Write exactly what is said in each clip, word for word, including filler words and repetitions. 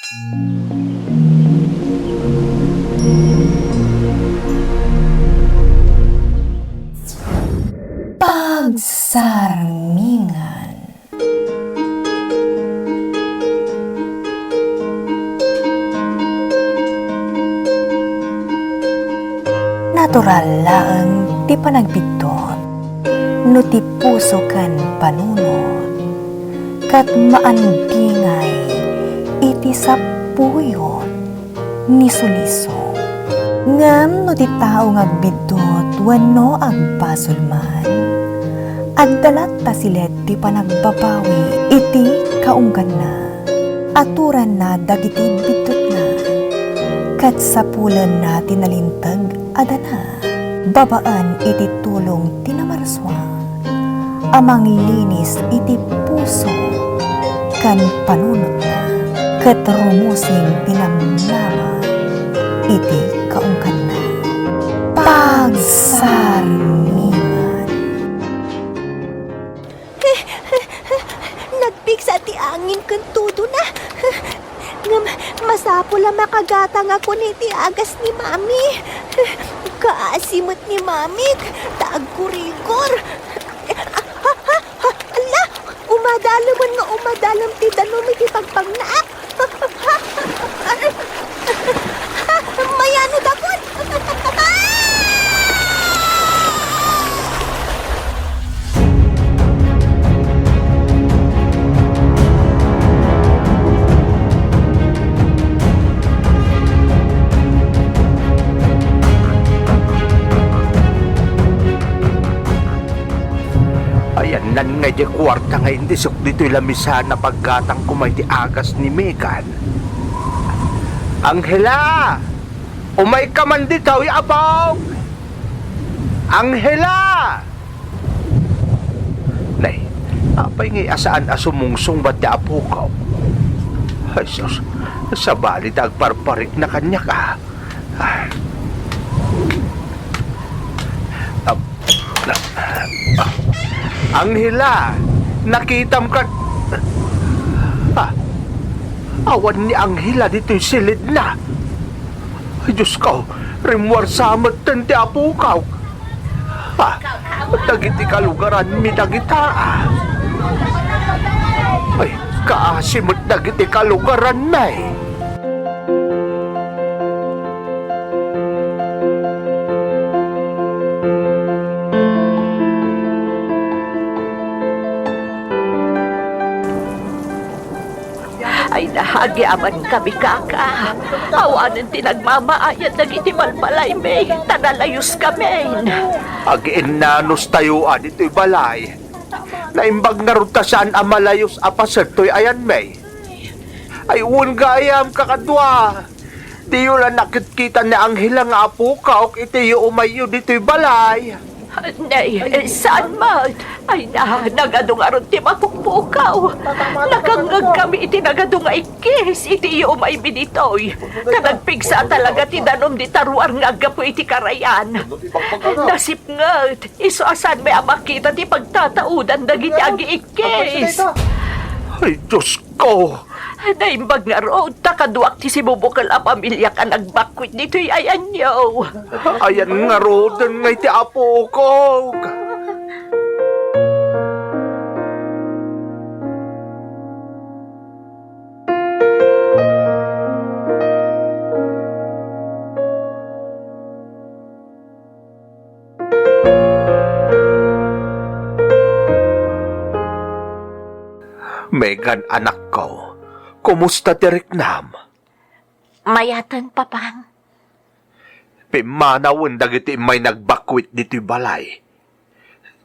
Pagsarmingan. Natural laeng ti panagbiddut no ti puso ken panunot, ket maandingay iti sapuyot ni suliso. Ngem no ti tao nga agbiddut wenno agbasol man, adda latta silet ti panagbabawi iti kaungganna. Aturanna dagiti biddutna, ket sapulenna ti nalinteg a dana babaen iti tulong ti Namarsua a manglinis iti puso ken panunotna, ket rumusing ti namnama iti kaungganna. Pagsarmingan. Nagpigsa ti angin ken tudona. Ngem masapul a makagatangakon iti agas ni Mami. Kaasi met ni Mamik, ta agkurigor. Ha, ha, ha, ala! Umadalemen nga umadalem ti danum iti pagpagnaak. Mayano dakon? Ayannan ngay diay kuarta nga indisok ditoy lamisaan a paggatang koma iti agas ni Megan. Angela! Umayka man ditoy, apok! Angela! Nay, apay ngay a saan a sumungsungbat ti apok? Ay, sus, sabali ta agparparikna kaniak, a. Ah. Ah, ah, ah. Angela, nakitam ka? Ah, awan ni Angela ditoy silidna. Ay, Diosko, rimmuar sa metten ti apokaw. Ah, dagiti kalugaranmi dagita, a. Ay, kaasi met dagiti kalugaranmi. Ay, naagiaman kami, kaka. Awanen ti nagmamaayat dagiti balbalaymi, ta nalayuskamin. Agiinnanos tayo a ditoy balay. Naimbag ngarud ta saan a malayus a paset toy ayanmi. Ay, wen gayam, kakadua. Diyo la nakitkita ni Angela nga apokaw iti iyo umayyo ditoy balay. Nay, saan met? Ay na, nagadu ngarud ti mapukpukaw. Nakangngeg kami iti nagadu nga ikkis iti iyo umaymi ditoy. Ta nagpigsa a talaga ti danum dita ruar nga aggapu iti karayan. Nasipnget, isu a saanmi a makita ti pagtataudan dagiti agiikkis. Ay, Diosko! Naimbag ngarud, ta kaduak ti sibubukel a pamiliak a nagbakwit ditoy ayanyo. Ayan ngaruden nga iti apokok. Megan, anakko, kumusta ti riknam? Mayaten, Papang. Pimmanawen dagiti immay nagbakwit ditoy balay.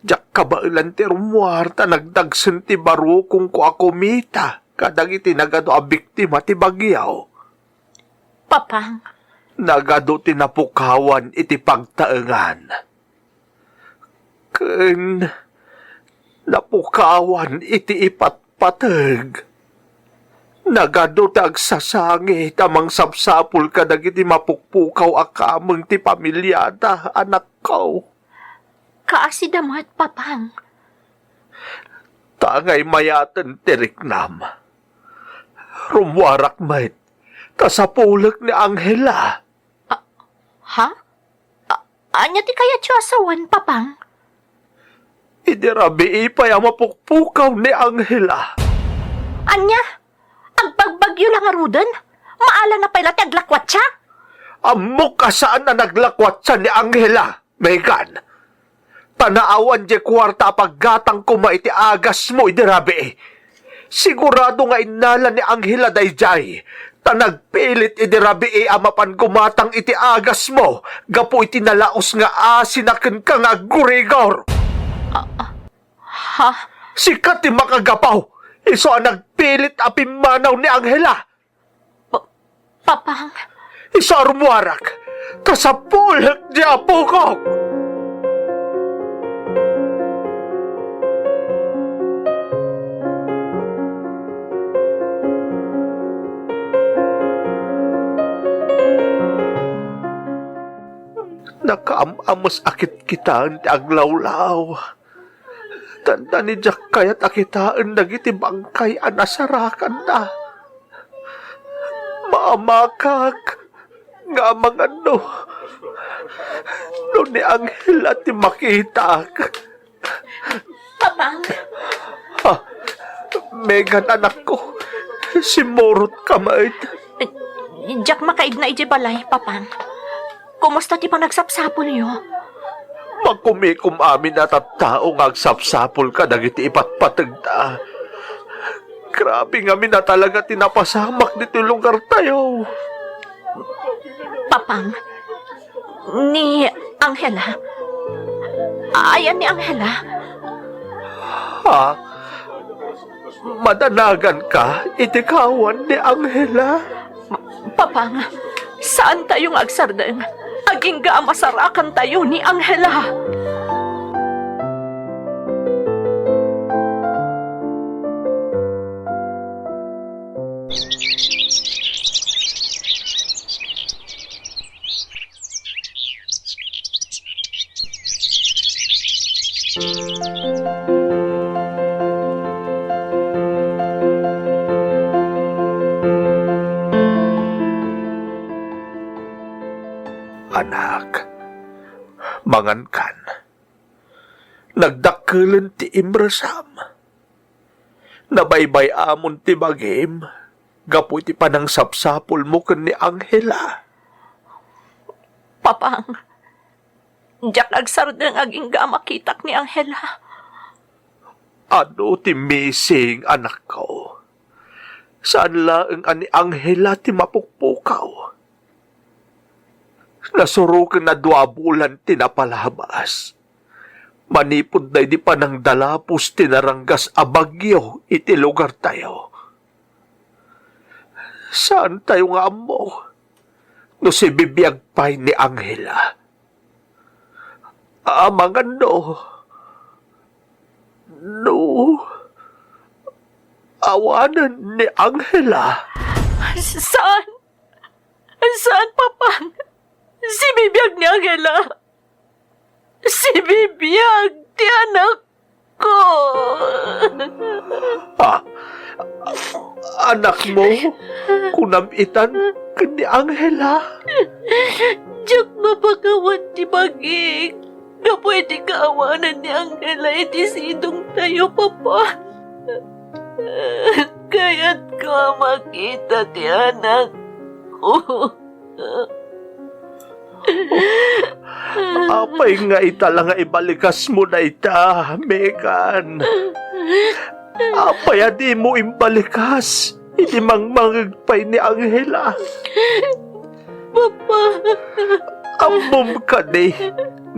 Diak kabaelan ti rummuar ta nagdagsen ti barukongko a kumita kadagiti nagadu a biktima ti bagyo. Papang. Nagadu ti napukawan iti pagtaengan. Ken napukawan iti ipatpateg. Nagadu ti agsasangit a mangsapsapul kadagiti mapukpukaw a kameng ti pamiliada, anakko. Kaasida met, Papang. Ta angay mayaten ti riknam. Rummuarak met ta sapulek ni Angela. Ah, ha? A-, ania ti kayatyo a sawen, Papang? Idi rabii pay a mapukpukaw ni Angela. Ania? Agbagbagyo la ngaruden? Maalana pay la ti aglakuatsia? Ammok a saan a naglakuatsia ni Angela, Megan. Ta naawan diay kuarta a paggatang koma iti agasmo idi rabii. Sigurado nga innala ni Angela daydiay, ta nagpilit idi rabii a mapan gumatang iti agasmo gapu iti nalaus nga asina kenka nga aggurigor. Ah, ah, ha? Sika ti makagapu. Isu a nagpilit a pimmanaw ni Angela. Pa-, Papang. Isu a rummuarak, ta sapulek ti apokok. Nakaam-ames a kitkitaen ti aglawlaw. Dandani diak kayat a kitaen dagiti bangkay a nasarakanna. Maamakak nga amangan no, no ni Angela ti makitak. Papang! Ah, Megan, anakko, simmurotka met. Diak makaigna idiay balay, Papang. Kumusta ti panagsapsapulyo? Makumikom amin a tattao nga agsapsapul kadagiti ipatpategda. Grabe ngamin a talaga ti napasamak ditoy lugartayo. Papang, ni Angela. Ayan ni Angela. Ha? Madanaganka iti kaawan ni Angela? Papang, saantayo nga agsardeng. Agingga a masarakantayo ni Angela. Anak, mangankan. Nagdakkelen ti imresam. Nabaybay-amon ti bagim gapu iti panangsapsapulmo ken ni Angela. Papang, diak agsardeng agingga a makitak ni Angela. Adu ti missing, anakko? Saan laeng a ni Angela ti mapukpukaw. Nasuroken a dua bulan ti napalabas. Manipud daydi panangdalapos ti naranggas a bagyo iti lugartayo. Saantayo nga ammo no sibibiag pay ni Angela. Amangan no, no awanen ni Angela. Saan? Saan, Papang? Sibibiag ni Angela. Sibibiag ti anakko. Ah, anakmo, kunam itan ken ni Angela. Diak mapakawan ti bagik gapu iti kaawanan ni Angela iti sidongtayo, Papa. Kayatko a makita ti anakko. Apay nga ita la nga ibalikasmo dayta, Megan? Apay a dimo imbalikas idi mangmangeg pay ni Angela? Papa. Ammom kadi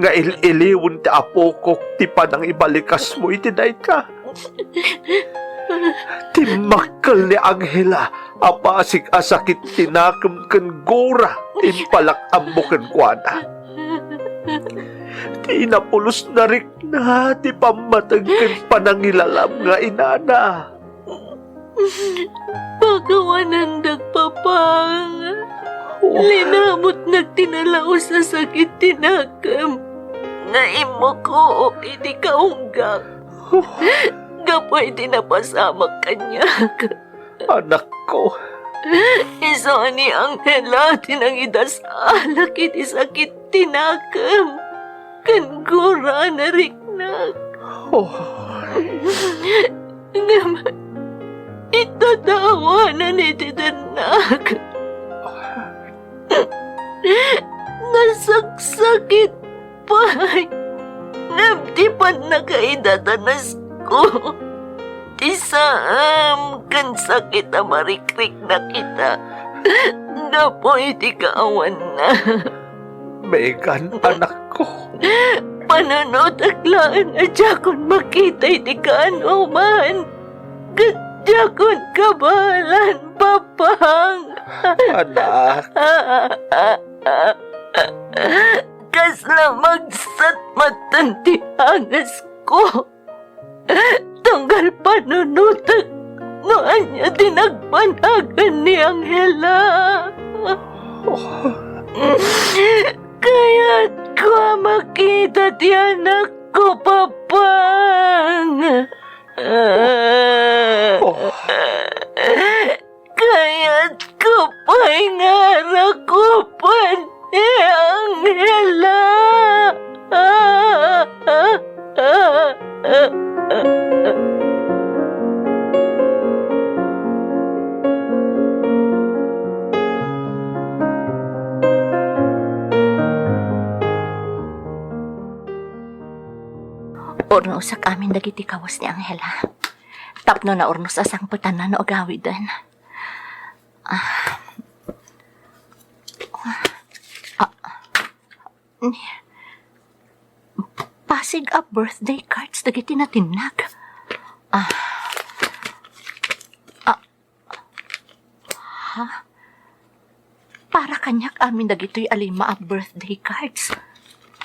nga il-iliwen ti apokok ti panangibalikasmo iti dayta? Timmakkel ni Angela a pasig a sakit ti nakem ken gura ti impalak-ammo kenkuana. Ti inapulos na rikna ti pammateg ken panangilalam nga inana. Pakawanandak, Papang. Oh. Linamutnak ti nalaus a sakit ti nakem nga immukook iti kaunggak. Oh. Gapu iti napasamak kaniak. Anakko, Isu a ni Angela ti nangidasalak iti sakit ti nakem ken gura a nariknak. Oh. Ngem itatawanan iti dennak. Nasaksakit pay, ngem ti pannakaidatanesko ti saem ken sakit a marikriknak ita gapu iti kaawanna. Megan, anakko. Panunotek laeng a diakon makita iti kaanuman, ket diakon kabaelan, Papang. Anak. Kasla magsat maten ti angesko. Tunggal panunotek no ania ti nagbanagan ni Angela. Kayatko a makita ti anakko, Papang. Oh. Kayatko pay nga arakupen ni Angela. Urnosak amin dagiti kawes ni Angela tapno naurnos a sangpetanna no agawiden. Ah. Ah. Ni, pasig a birthday cards dagiti natinnag. Ah. Ah. Ha? Para kaniak amin dagitoy a lima a birthday cards.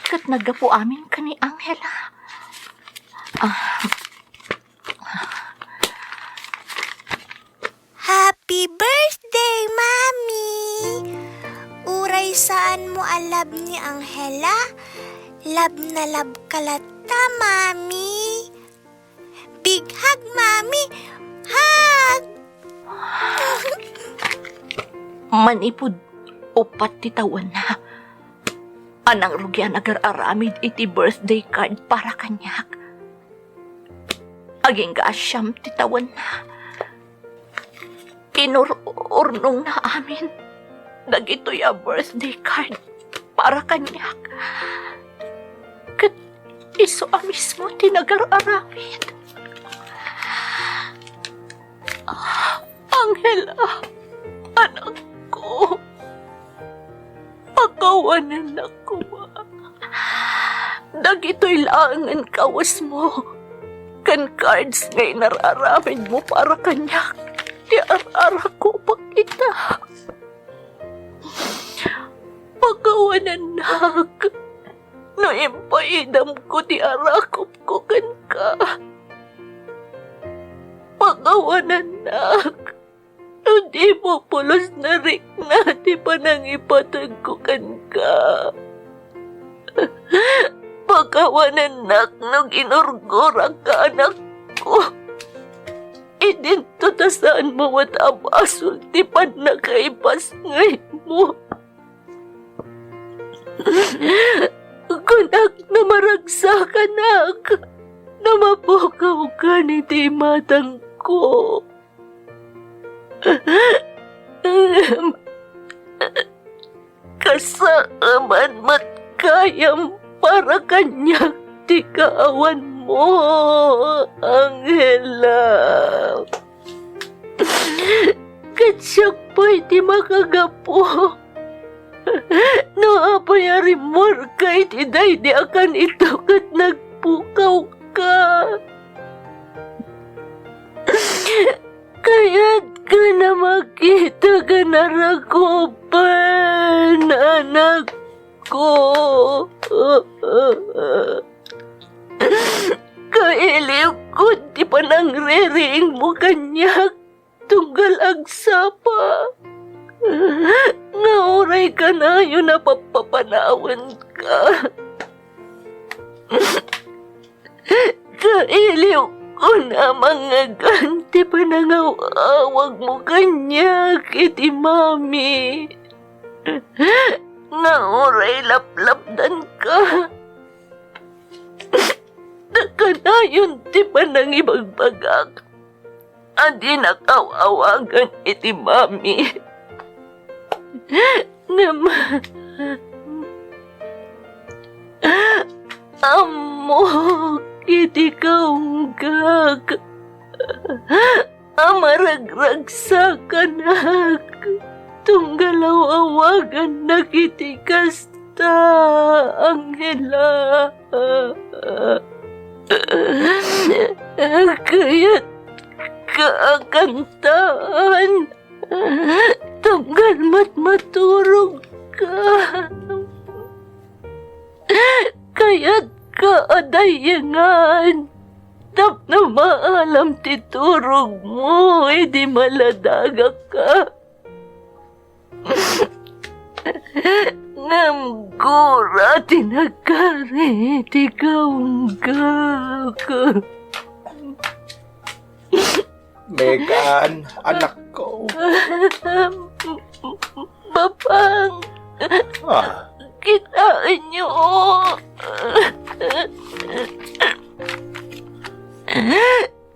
Ket naggapu amin ken ni Angela. Ah. Happy birthday, Mami! Uray saanmo a love ni Angela, love na love ka latta, Mami. Big hug, Mami! Hug! Manipud upat ti tawenna a nangrugi a nagar-aramid iti birthday card para kaniak. Agingga a siam ti tawenna, inur-urnongna amin dagitoy a birthday card para kaniak. Ket isu a mismo ti nagar-aramid. Angela, anakko, pakawanennak koma. Dagitoy laengen kawesmo ken cards nga inar-aramidmo para kaniak ti ar-arakupak ita. Pakawanennak no impaidamko ti arakupko kenka. Pakawanennak no dimo pulos narikna ti panangipategko kenka. Pakawanennak no ginurgurakka, anakko. Idinto ta saanmo met a basol ti pannakaipasngaymo. Kunak no maragsakanak, no mapukawkan iti imatangko. Ngem kasaeman met gayam para kaniak ti kaawanmo, Angela. Ket siak pay ti makagapu no apay a rimmuarka iti daydi a kanito ket nagpukawka. Kayatka a makita ken arakupen, anakko. Kailiwkod ti panangririingmo kaniak tunggal agsapa nga uray kanayon a pappapanawenka. Kailiwko Kuna mangngegan ti panangaw-awagmo kaniak iti mami, nga uray laplapdanka, ta kanayon ti panangibagbagak a dinak aw-awagan iti mami. Ngem, ammok iti kaunggak a maragragsakanak, tunggal aw-awagannak iti kasta, Angela. Kayat ka a kantaan, tunggal matmaturog ka. Kayat ka a dayengan, tapno maalam ti turogmo idi maladagak ka. Ngem gura ti nagkari ti kaunggak. Megan, anakko. Papang, Ah, kitaenyo.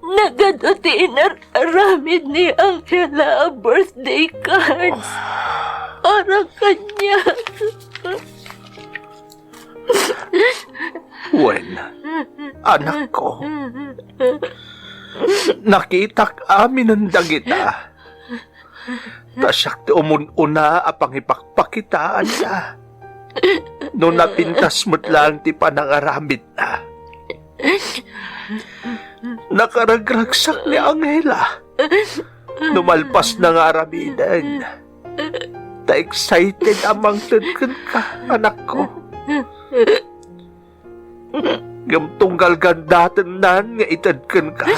Nagadu ti inar-aramid ni Angela a birthday cards para kaniak. Wen, anakko, nakitak aminen dagita. Ta siak ti umun-una a pangipakpakitaanna. No napintas met laeng ti panangaramidna. Nakaragragsak ni Angela no malpasna nga aramiden. Ta excited a mangted kenka, anakko. Ngem tunggal gandatennan nga ited kenka,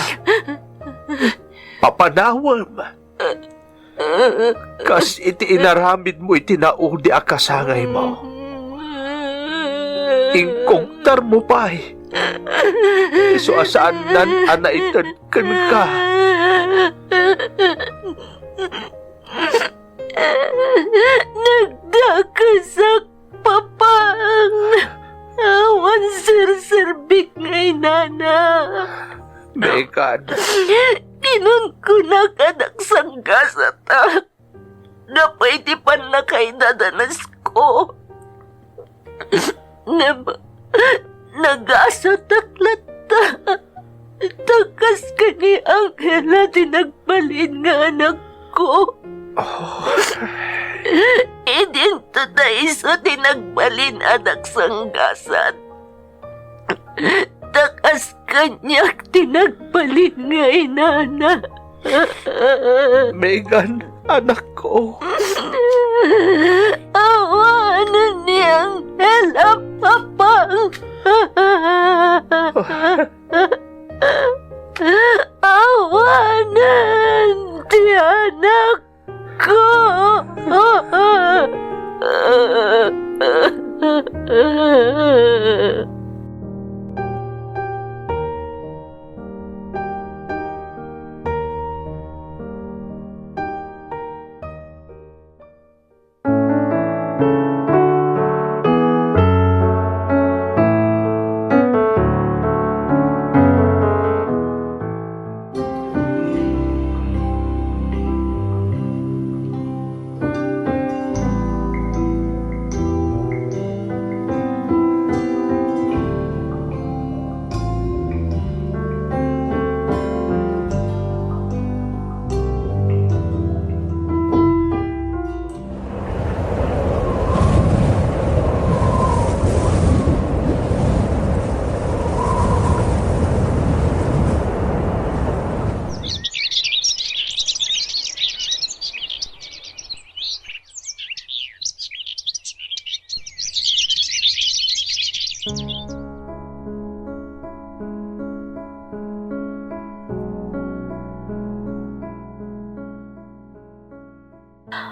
papanawem. Kas iti inaramidmo iti naudi a kasangaymo, inkugtarmo pay isu a saannan a naited kenka. Nagdakasak, Papang. Awan serserbik nga inana. Megan. Kinunkunak a daksanggasatak. Gapu iti pannakaidadanesko. Ngem, nagasatak latta. Ta kas ken ni Angela ti nagbalin nga anakko. Oh. Idinto ta isu ti nagbalin a daksanggasat. Ta kas kaniak ti nagbalin nga inana. Megan, anakko. Awanen ni Angela, Papang. Awanen ti anakko.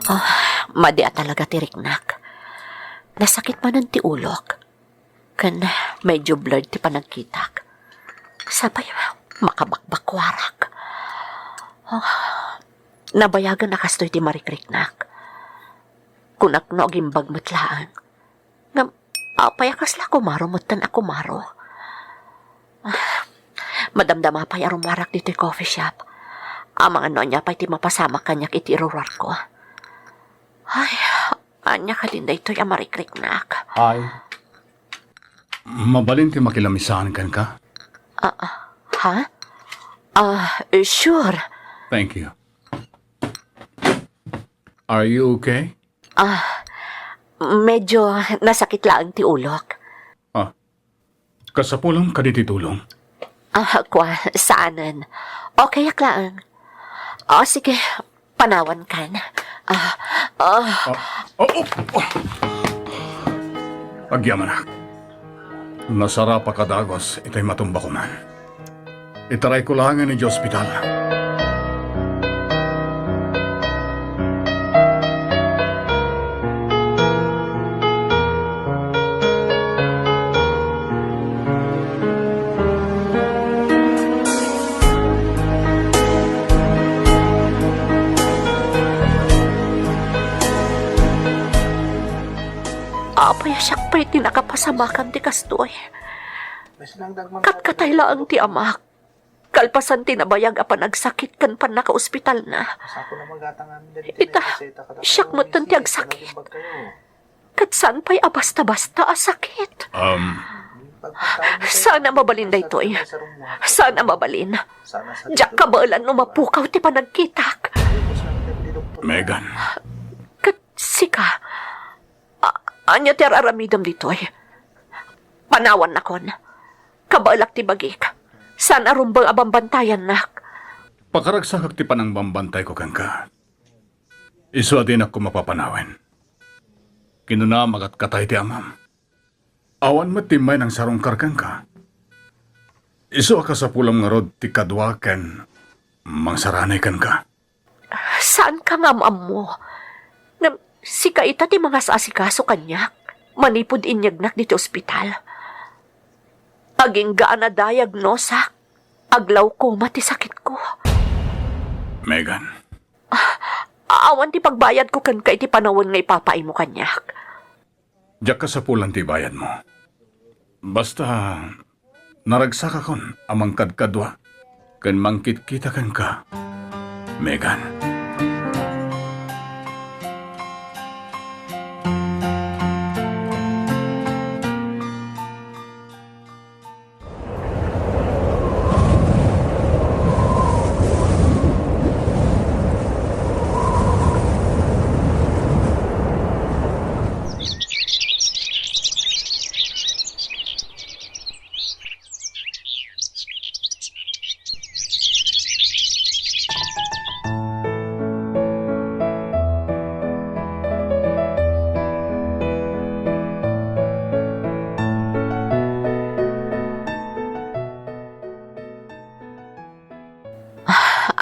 Ah, madi a talaga ti riknak. Nasakit manen ti ulok. Ken medyo blurred ti panagkitak. Sapay, Makabakbakkuarak. Ah, nabayagen a kastoy ti marikriknak. Kunak no agimbag met laeng. Ngem, apay a kasla kumaro metten a kumaro? Ah, madamdama pay a rummuarak ditoy coffee shop. Amangan no ania pay ti mapasamak kaniak iti iruruarko. Ay, ania kadin daytoy a marikriknak? Ay. Mabalin ti makilamisaan kenka? Ah, ah, ha? Ah, sure. Thank you. Are you okay? Ah, medyo nasakit laeng ti ulok. Ah, kasapulam kadi ti tulong? Ah, kwa, saanen. Okay ak laeng. O, sige, panawankan. Ah, ah. Ah, oh, oh, oh. Agyamanak. Nasarapak a dagus itay matumbakoman. Itarayko laengen idiay ospital. Apay a siak pay ti nakapasamakan ti kastoy? Katkatay laeng ti amak. Kalpasan ti nabayag a panagsakit ken pannakaospitalna. Ita, siak metten ti agsakit. Ket saan pay a basta-basta a sakit. Um. Saan a mabalin daytoy. Saan a mabalin. Diak kabaelan no mapukaw ti panagkitak. Megan. Ket sika, a-, ania ti ar-aramidem ditoy? Panawannakon. Kabaelak ti bagik. Saan a rumbeng a bambantayannak. Pakaragsakak ti panangbambantayko kenka. Isu a dinak koma papanawen. Kinunam a katkatay ti amam. Awan met ti immay nangsarungkar kenka. Isu a kasapulam ngarud ti kadua ken mangsaranay kenka. Saanka nga am-ammo. Ngem sika ita ti mangas-asikaso kaniak manipud inyegnak ditoy ospital. Agingga a nadiagnosak, aglawkoma ti sakitko. Megan. Ah, awan ti pagbayadko kenka iti panawen nga ipapaaymo kaniak. Diak kasapulan ti ibayadmo. Basta, naragsakakon a mangkadkadua ken mangkitkita kenka, Megan.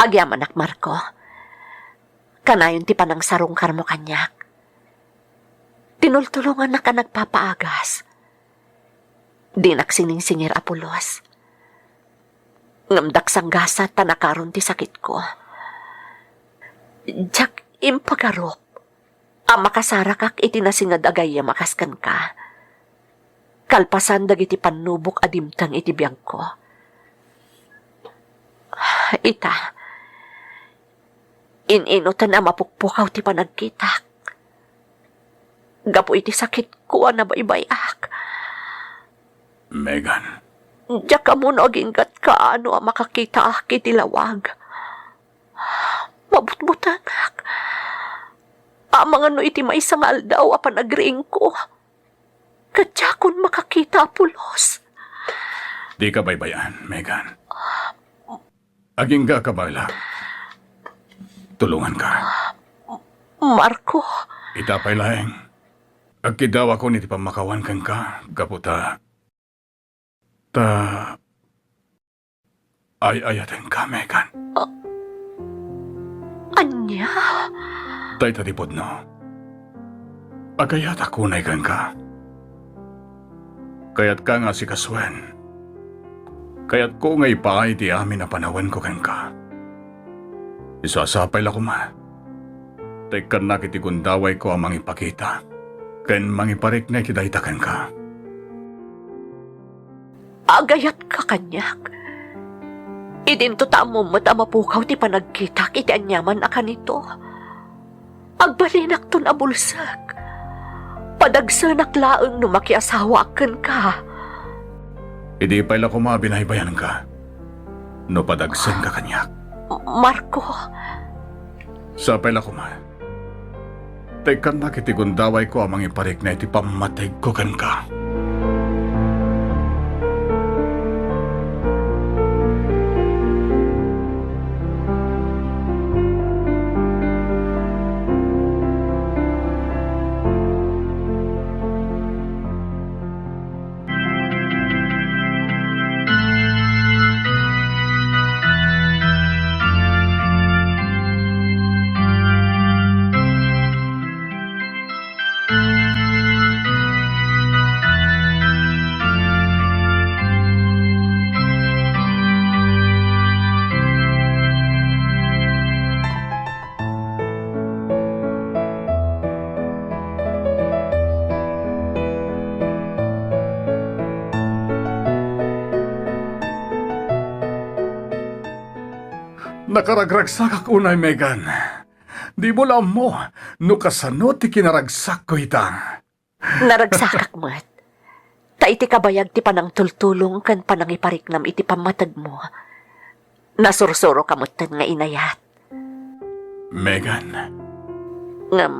Agyamanak, Marco. Kanayon ti panangsarungkarmo kaniak. Tinultulongannak a nagpapaagas. Dinak siningsingir a pulos. Ngem daksanggasat ta nakaron ti sakitko. Diak impagarup a makasarakak iti nasinged a gayyem a kas kenka, kalpasan dagiti pannubok a dimteng iti biagko. Ita, in-inuten a mapukpukaw ti panagkitak gapu iti sakitko a nabaybay-ak. Megan. Diak ammo no agingga't kaano a makakitaak iti lawag. Mabutbutengak. Amangan no iti maysa nga aldaw a panagriingko, ket diakon makakita a pulos. Dika baybay-an, Megan. Agingga a kabaelak. Tulonganka. Marco. Ita pay laeng, agkiddawakon iti pammakawan kenka gapu ta, ta ay-ayatenka, Megan. Ah, ania? Dayta ti pudno. Agayatak unay kenka. Kayatka nga asikasuen Kayatko nga ipaay ti amin a panawenko kenka. Isu a sapay la koma ta ikkannak iti gundawayko a mangipakita ken mangiparikna iti dayta kenka. Agayatka kaniak. Idinto ta ammom met a mapukaw ti panagkitak iti aniaman a kanito. Agbalinakton a bulsek. Padagsenak laeng no makiasawaak kenka. Idi pay la koma a binaybayanka no padagsenka kaniak. Marco. Sapay la koma ta ikkannak iti gundawayko a mangiparikna iti pammategko kenka. Nakaragragsakak unay, Megan. Dimo la ammo no kasano ti kinaragsakko ita. Naragsakak met. Ta iti kabayag ti panangtultulong ken panangipariknam iti pammategmo, nasursuroka metten nga inayat. Megan. Ngem,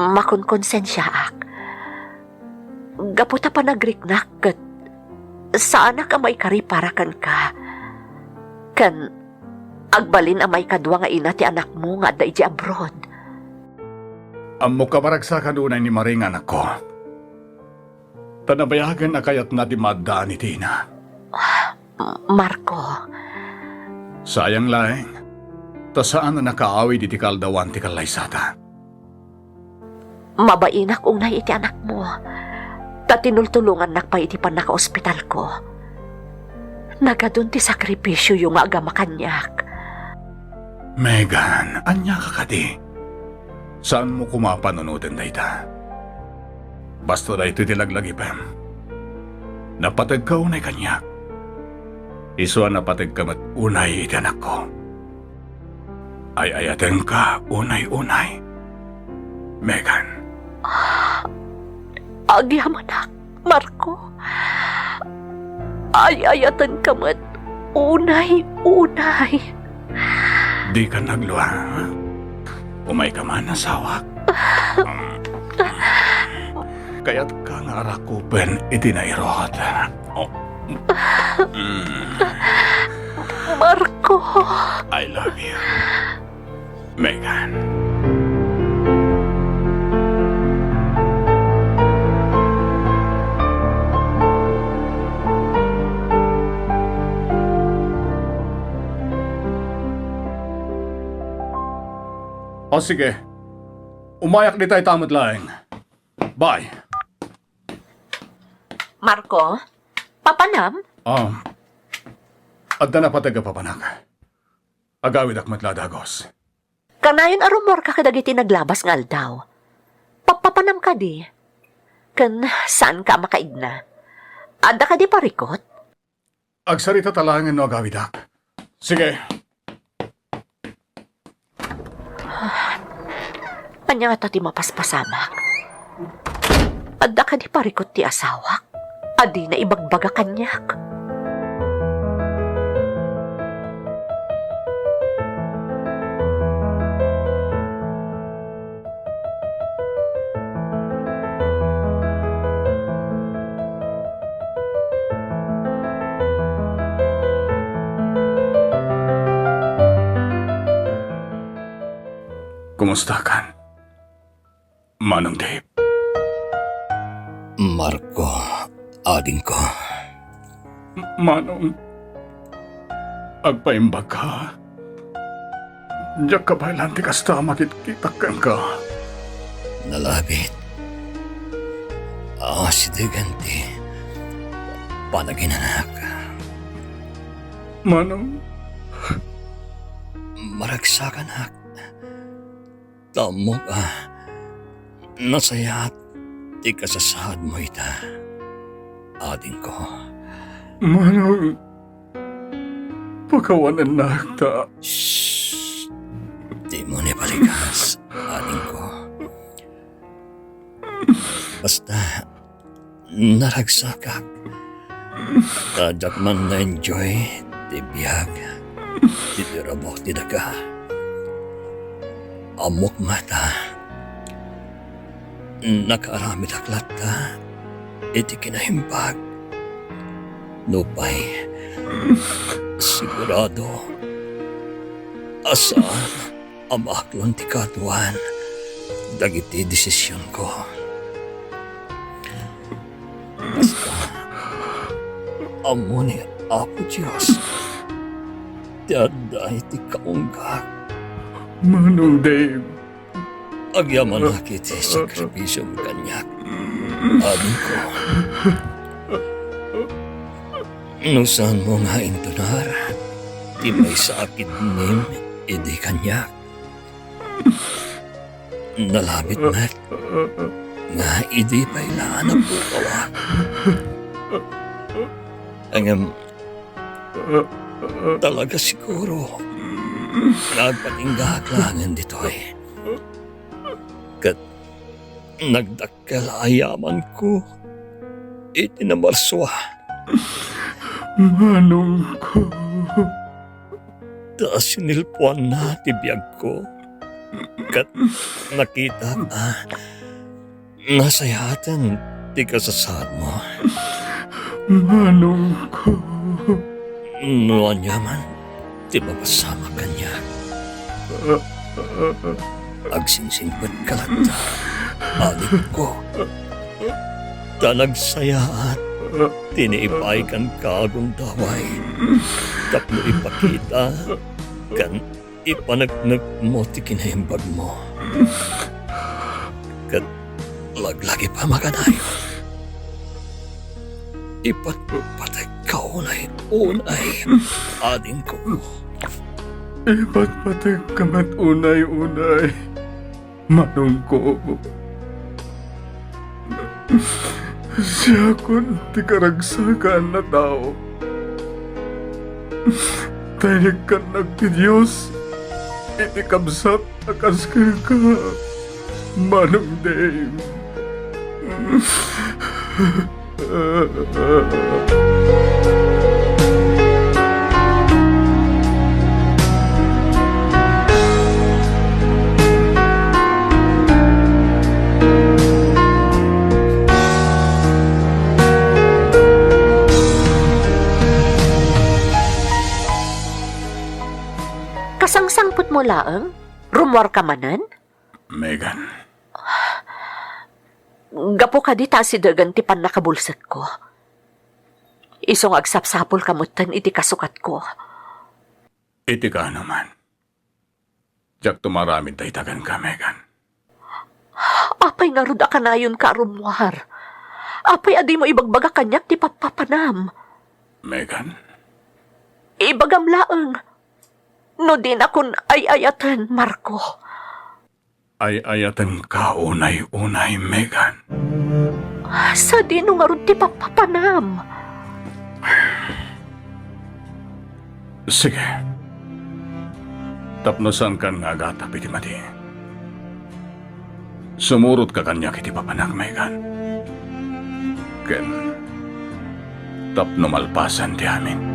makonkonsensiaak. Gapu ta panagriknak ket saanak a maikari para kenka. Ken agbalin a maikadua nga ina ti anakmo nga adda idiay abroad. Ammok a maragsakan unay ni Marie nga anakko. Ta nabayagen a kayatna ti maaddaan iti ina. Marco. Sayang laeng, ta saan a nakaawid iti kaaldawan ti kallaysata. Mabainak unay iti anakmo, ta tinultulongannak pay iti pannakaospitalko. Nagadun ti sakripisioyo nga agama kaniak. Megan, ania ka kadi? Saanmo koma a panunoten dayta? Basta daytoy ti laglagipem. Napategka unay kaniak. Isu a napategka met unay iti anakko. Ay-ayatenka unay-unay, Megan. Agyamanak, Marco. Ay-ayatenka met unay-unay. Dika naglua, ha? Umayka man, asawak. Kayatka nga arakupen iti nairot. Oh. Mm. Marco. I love you, Megan. O sige, umayak dita ita met laeng. Bye. Marco, papanam? Ah, adda napateg a papanak. Agawidak met la a dagus. Kanayon a rummuarka kadagiti naglabas nga aldaw. Papapanam kadi? Ken saanka a makaigna? Adda kadi parikut? Agsarita ta laengen no agawidak. Sige. Ania ngata ti mapaspasamak? Adda kadi parikut ti asawak a dina ibagbaga kaniak? Kumusta kan, Manong Dave? Marco, adingko. Manong, agpaimbagka. Diak kabaelan ti kasta a makitkitak kenka. Nalabit. Asidegen ti panaginanak. Manong. Maragsakanak. Ta ammok a nasayaat ti kasasaadmo ita, adingko. Manong, pakawanennak ta. Shh! Dimo ni balikas, adingko. Basta, naragsakak. Ta diak man na-enjoy ti biag iti rubok ti daga. Ammok met a nakaaramidak latta iti kinaimbag. Nupay, sigurado a saan a maaklon ti kaaduan dagiti desisionko. Basta, ammo ni Apo Dios ti adda iti kaunggak. Manong Dave. Agyamanak iti sakripisiom kaniak, adingko. No saanmo nga intunar ti maysa a kidnim idi kaniak, nalabit met nga idi pay la a napukawak. Ngem talaga siguro nga agpatinggaak laengen ditoy. Ket nagdakkel a ayamanko iti namarsua. Manongko. Ta sinilpuanna ti biagko, ket nakitak a nasayaaten ti kasasaadmo. Manongko. No aniaman ti mapasamak kaniak, agsingsingpetka latta, adingko. Ta nagsayaat ti naipaaykanka a gundaway tapno ipakita ken ipaneknekmo ti kinaimbagmo. Ket laglagip a makanayon, ipatpatekka unay-unay, adingko. Ipatpatekka met unay-unay. Manongko, siakon ti karagsakan a tao. Ta inikkannak ti Dios iti kabsat a kas kenka, Manong Dave. Kasangsangpetmo laeng? Rummuarka manen? Megan. Gapu kadi ta asidegen ti pannakabulsekko, isu nga agsapsapulka metten iti kasukatko. Iti kaano man, diak tumaramid dayta kenka, Megan. Apay ngarud a kanayonka a rummuar? Apay a dimo ibagbaga kaniak ti pappapanam? Megan? Ibagam laeng, no dinakon ay-ayaten, Marco. Ay-ayatenka unay-unay, Megan. Sadino ngarud ti pappapanam? Sige. Tapno saankan nga agatap iti madi, sumurotka kaniak iti papanak, Megan. Ken tapno malpasen ti amin.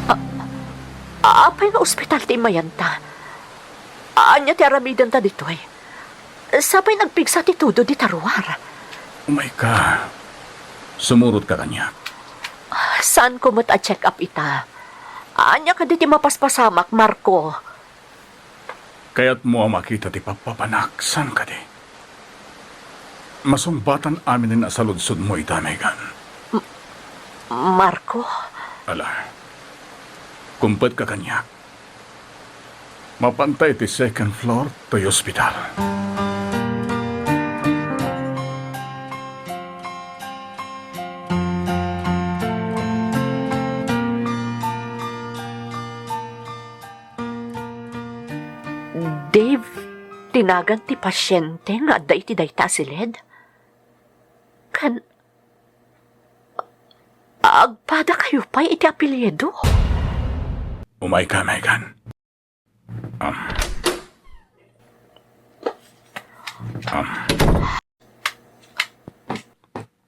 A-, apay nga ospital ti immayanta? Ania ti aramidenta ditoy? Sapay nagpigsa ti tudo dita ruar. Umayka. Sumurotka kaniak. Saanko met a check-up ita. Ania kadi ti mapaspasamak, Marco? Kayatmo a makita ti pappapanak, saan kadi? Masungbatan aminen a saludsodmo ita, Megan. Marco? Ala, kumpetka kaniak. Mapanta iti second floor toy ospital. Dave, ti nagan ti pasiente nga adda iti dayta a siled? Ken agpadakayo pay iti apelyido? Umayka, Megan. Um. Um.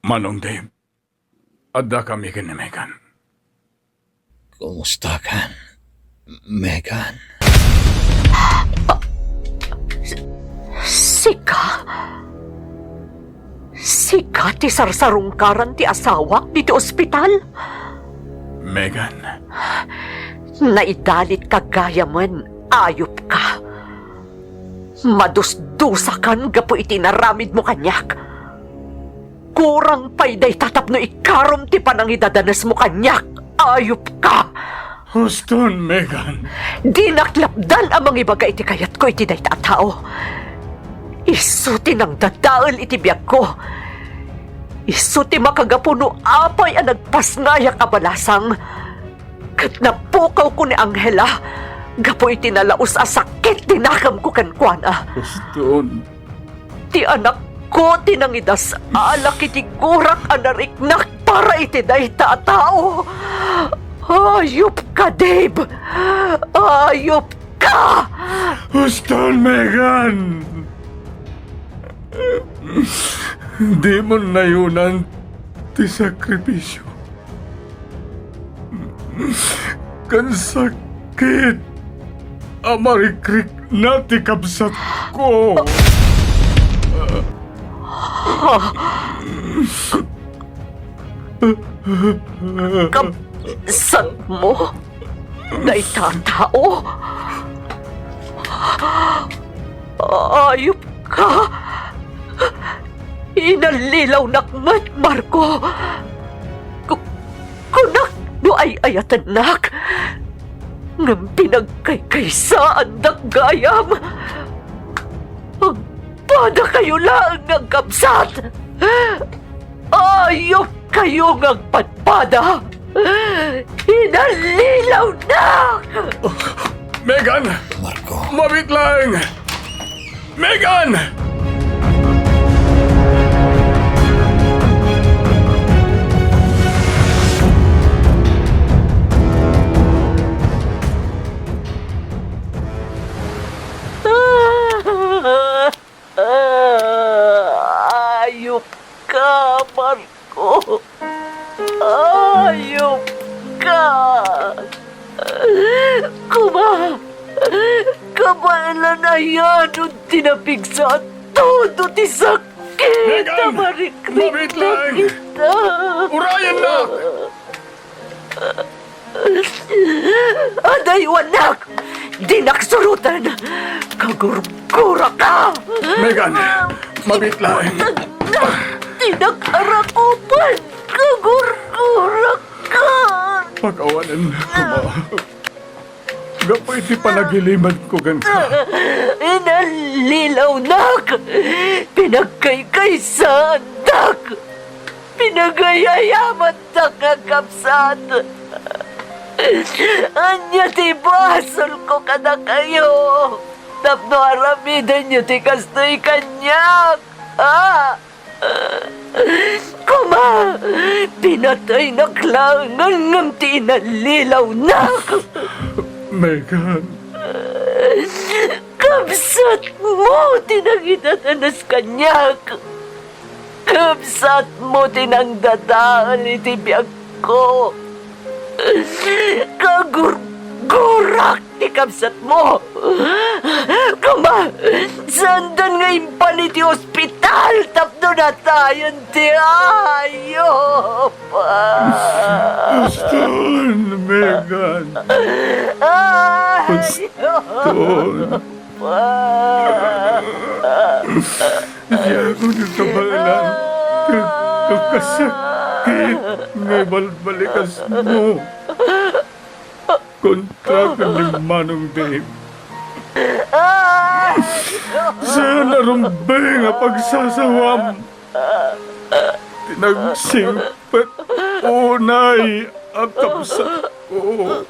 Manong Dave, addakami ken ni Megan. Kumustakan, Megan? Sika? Sika ti sarsarungkaran ti asawak ditoy ospital? Megan. Naidalitka gayamen, ayupka. Madusdusakan gapu iti inaramidmo kaniak. Kurang pay dayta tapno ikarom ti panangidadanesmo kaniak, ayupka! Huston, Megan. Dinak lapdan a mangibaga iti kayatko iti dayta a tao. Isu ti nangdadael iti biagko. Isu ti makagapu no apay a nagpasngayak a balasang. Ket napukawko ni Angela gapu iti nalaus a sakit ti nakemko kenkuana. Huston. Ti anakko ti nangidas-alak iti gurak a nariknak para iti dayta a tao. Ayupka, Dave! Ayupka! Huston, Megan! Dimon nayonan ti sakripisio ken sakit a marikrikna ti kabsatko. Kabsatmo? Dayta a tao? Ayupka! Inallilawnak met, Marco! Ku-, kunak no ay-ayatennak, ngem pinagkaykaysaandak gayam! Agpadakayo laeng nga agkabsat! Ayupkayo nga agpadpada! Inallilawnak! Megan! Marco. Mabiit laeng! Megan! Ah, ayupka, Marco. Ayupka. Koma, kabaelan a yano ti napigsa a todo ti sakit a Megan! Marikrik. Mabiit laeng! Urayennak! Adaywannak! Dinak suroten! Kagurguraka! Megan, mabiit laeng. Dinak arakupan! Kagurguraka! Pakawanen, koma. Gapu iti panagilimenko kenka. Inallilawnak! Pinagkaykaysaandak! Pinagayayamandak nga kabsat! Ania ti basolko kadakayo tapno aramidenyo ti kastoy kaniak? Ah! Koma, pinataynak laengen ngem ti inallilawnak. Megan. Kabsatmo ti nangidadanes kaniak. Kabsatmo ti nangdadael iti biagko. Kagurgurak ti kabsatmo. Koma, saandan nga impan iti ospital tapno natayen ti ayup. Huston, Megan. Ay! Huston. Diakon kabaelan ti agkakasakit nga ibalbalikasmo kontra ken ni Manong Dave. Saan a rumbeng a pagsasawam ti nagsingpet unay a kabsatko.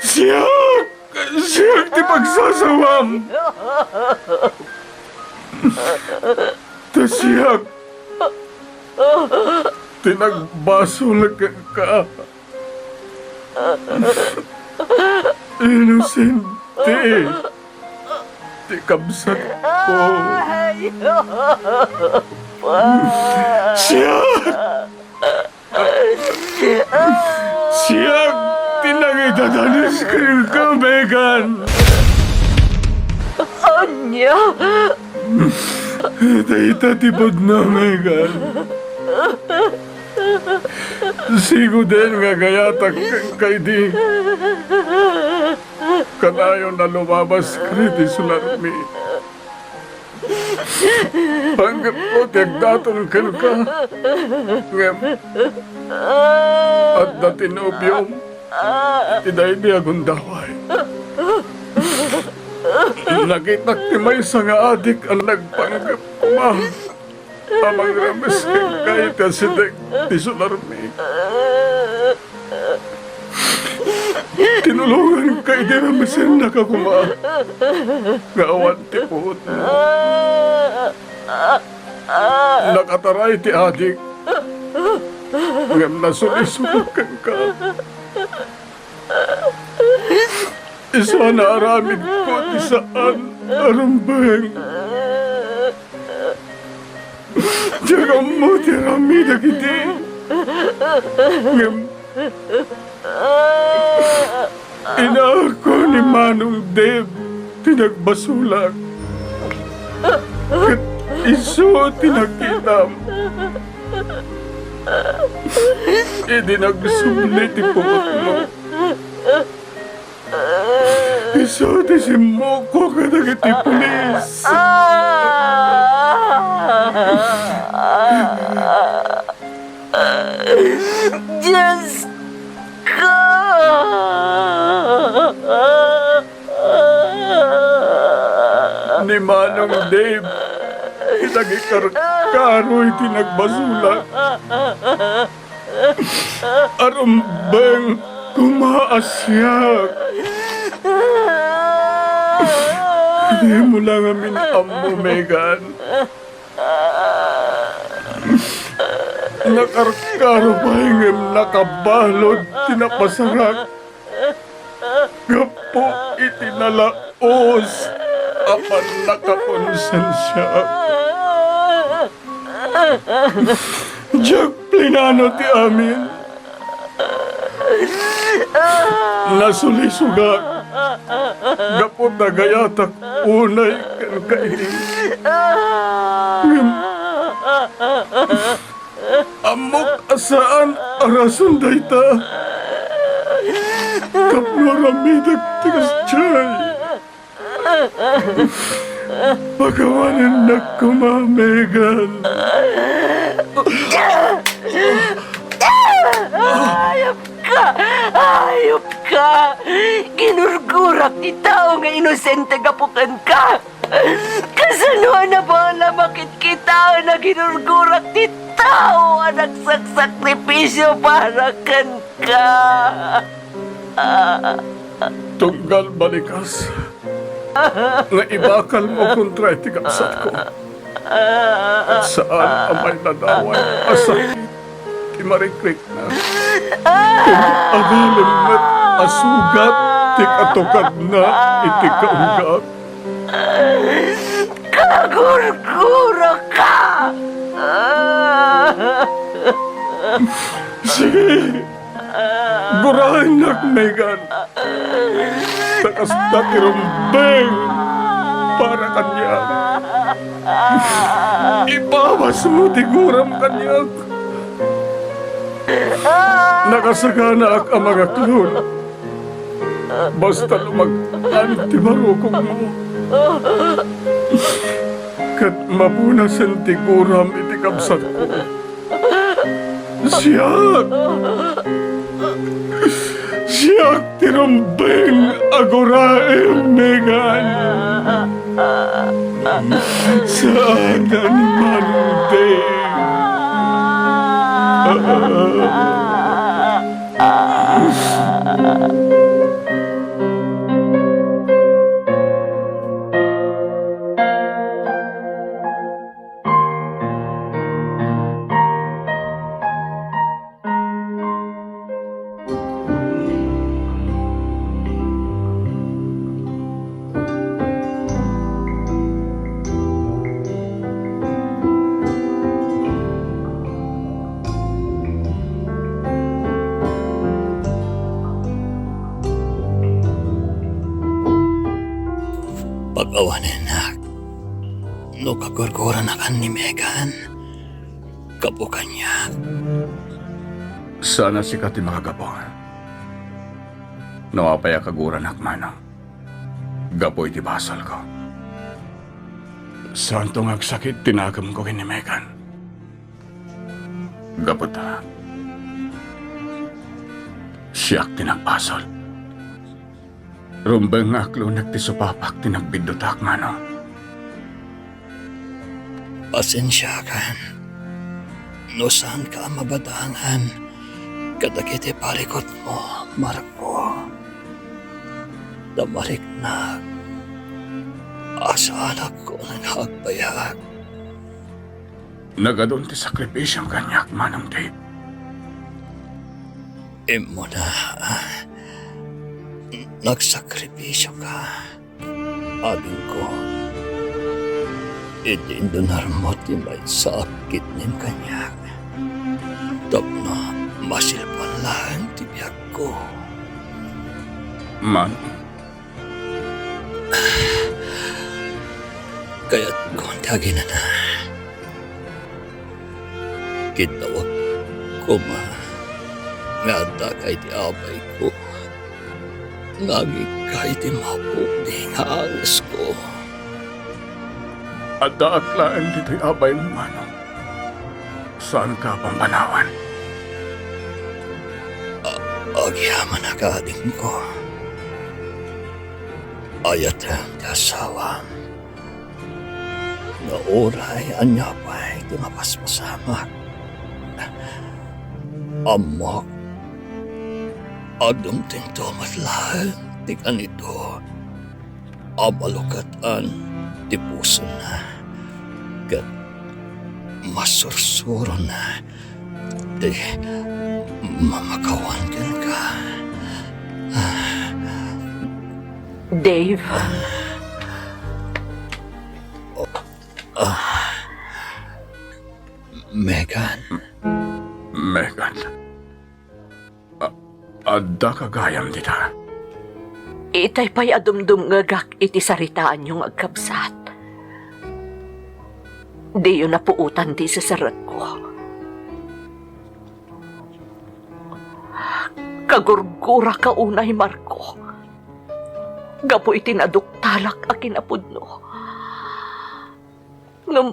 Siak! Siak ti pagsasawam! Ta siak ti nagbasol kenka. Inosente ti kabsatko. Siak! Siak ti nangidadanes kenka, Megan! Ania? Dayta ti pudno, Megan. Siguden nga agayatak kenka idi kanayon a lumabas kadagiti solarmi. Panggepko ti agdaton kenka. Ngem adda ti nobiom iti daydi a gundaway. Nakitak ti maysa nga adik a nagpanggep koma a mangrames kenka iti asideg ti solarmi. Tinulonganka idi ramesennaka koma nga awan ti puotmo. Nakataray ti adik, ngem nasulisog kenka. Isu a naaramidko ti saan a rumbeng. Diak ammo ti aramid dagiti. Ngem inaako ni Manong Dave ti nagbasolak. Ket isu ti nakitam idi nagsubli ti puotmo. Isu ti simmukko kadagiti pulis. Diosko! Ni Manong Dave ti nagikarkaro iti nagbasolak. Arumbeng koma a siak. Dimo la ngamin ammo, Megan. Nakarkaro pay ngem nakabalud ti napasarak gapu iti nalaus a pannakakonsensiaak. Diak plinano ti amin. Nasulisogak gapu ta agayatak unay kenka idi. Ngem ammok a saan a rason dayta tapno aramidek ti kasdiay. Pakawanennak koma, Megan. Ayupka! Ayupka! Ginurgurak ti tao nga inosente gapu kenka. Kasano a nabaol a makitkitaen a ginurgurak ti tao a nagsaksakripisio para kenka? Tunggal balikas nga ibakalmo kontra iti kabsatko, saan a mailadawan a sakit ti marikrikna. Ket agalem met a sugat ti katukadna iti kaunggaak. Kagurguraka! Sige, guraennak, Megan. Ta kasta ti rumbeng para kaniak. Ipabasmo ti guram kaniak. Nakasaganaak a mangaklon. Basta lumagtan ti barukongmo. Ket mapunasen ti guram iti kabsatko. Siak! Siak ti rumbeng a guraem, Megan! Saan a mardeng! Pakawanennak no kagurguranakan ni Megan gapu kaniak. Saan a sika ti makagapu no apay a kaguranak, manong, gapu iti basolko. Saanto nga agsakit ti nakemko ken ni Megan. Gapu ta siak ti nagbasol. Rumbeng nga aklunek ti supapak ti nagbiddutak, manong. Pasensiakan no saanka a mabadangan kadagiti parikutmo, Marco. Ta mariknak a saanakon nga agbayag. Nagadun ti sakripisiom kaniak, Manong Dave. Immuna, nagsakripisioka, adingko. Idi indunarmo ti maysa a kitnim kaniak, tapno masilpan laeng ti biagko. Manong, kayatkon ti aginana. Kiddawak koma nga addaka iti abayko nga agikka iti mapudi nga angesko. Addaak laeng ditoy abaymo, manong. Saanka a pampanawan. A-, agyamanak, adingko. Ayatem ti asawam nga uray ania pay ti mapaspasamak, ammok a dumtengto met laeng ti kanito a malukatan ti pusona ket masursurona ti mamakawan kenka. Dave. Ah, Megan. Megan. A-, addaka gayam dita? Itay pay a dumdumngegak iti saritaanyo nga agkabsat. Diyo napuotan ti iseserrekko. Kagurguraka unay, Marco, gapu iti naduktalak a kinapudno. Ngem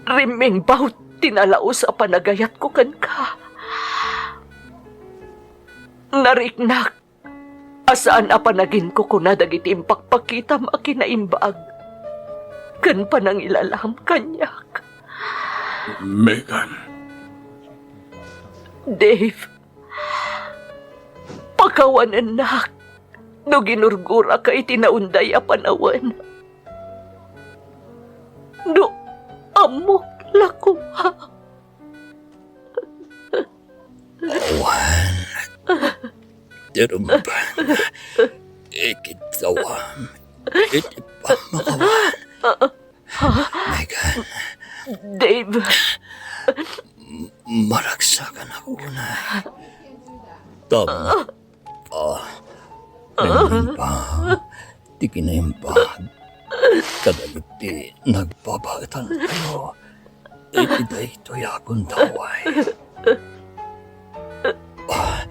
rimmingbaw ti nalaus a panagayatko kenka. Nariknak a saan a panaginkukuna dagiti impakpakitam a kinaimbag ken panangilalam kaniak. Megan. Dave, pakawanennak no ginurguraka iti naunday a panawen. No ammok la koma. Awan ti rumbeng ikiddawam iti pammakawan. Megan. Dave. M-, maragsakanak unay. Tapno a, rimmingbaw ti kinaimbag kadagiti nagbabaetantayo iti daytoy a gundaway. Ah,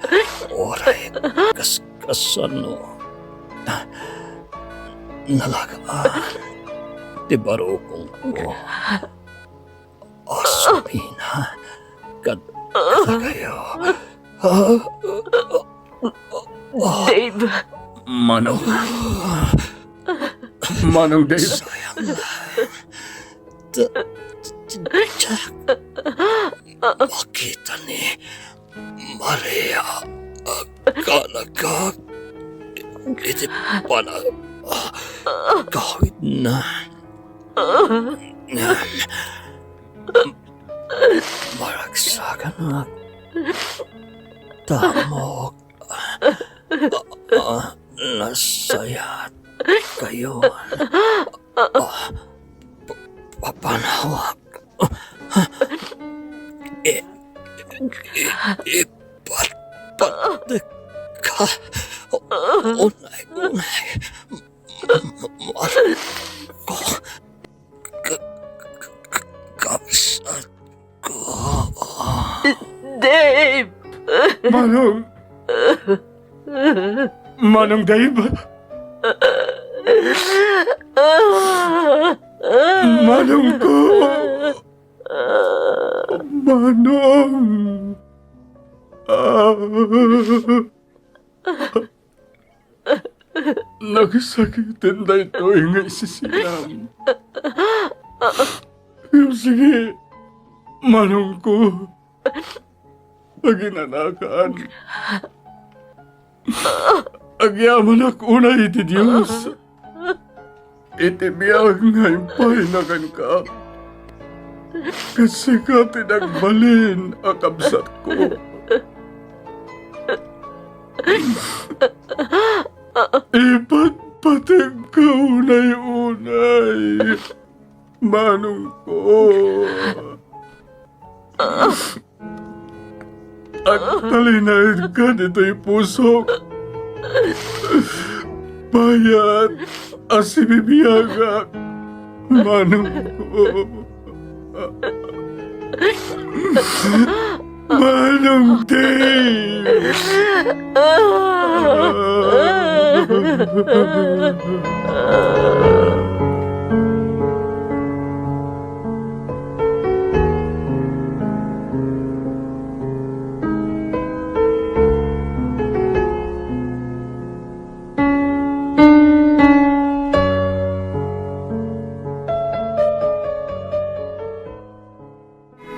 uray kas Kasano nalagaan ti barukongko a Sophina kad-, kadakayo? Dave. Manong. Manong Dave. Sayang. Ta-, ta-, ta-, makita ni Maria agkalagak iti panagkawidna. Ngem maragsakanak. Tamok. Ah, ah, nasayat kayon. Ah, pa-, papanawak. I-, i-, ipatpatek ka. Unay, unay. Marco. Ka-, ka-, ka-, kabsat ko. Dave! Manong. Manong Dave. Manong ko. Manong. Ah. Nagsakiten daytoy nga isisilam. Ngem sige, manongko, aginanakan. Agyamanak unay iti Dios iti biag nga impaayna kenka. Ket sika ti nagbalin a kabsatko. Ipatpategka unay-unay, manongko. Agtalinaedka ditoy pusok. Bayat a sibibiagak, manongko. Manong Dave!